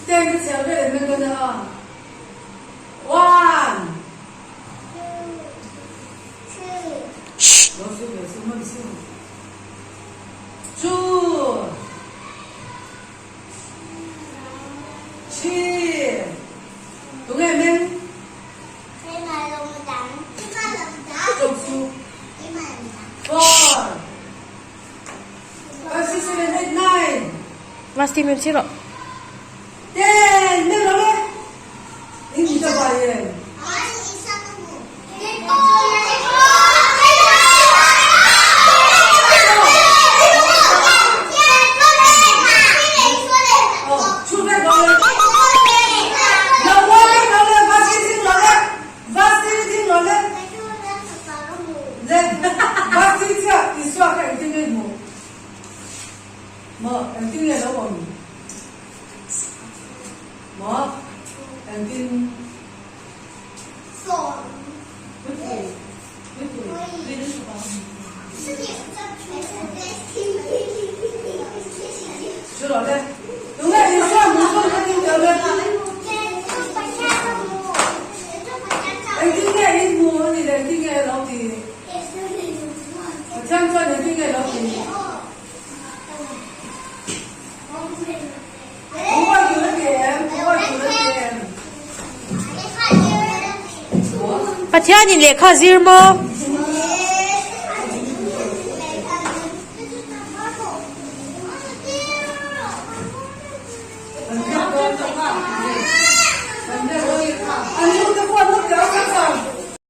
Ten ka chhiar vel em dawn a. One. Lo su ve su man su. Two. Three. Tunge meng? Four. Five, six, seven, eight, nine. Masti min chhi rawh. Ten. Meng lo le. In ta bai em. Thu vek lo le. Lo ngawi vek lo le. Vasi ding lo le. Vasi ding lo le. Le. Vasi chiah Isua kha engtin nge hmuh? Maw engtin nge lo awm? Maw engtin? Chu lo le. Tunge Isua hmuh chuan kha tin tel le. Engtin nge in hmu a ni le engtin nge a lo ti? Pathian chuan engtin nge a lo ti? Khuai tur a ti em? Khuai tur a ti em? Pathianin lehkha zir maw?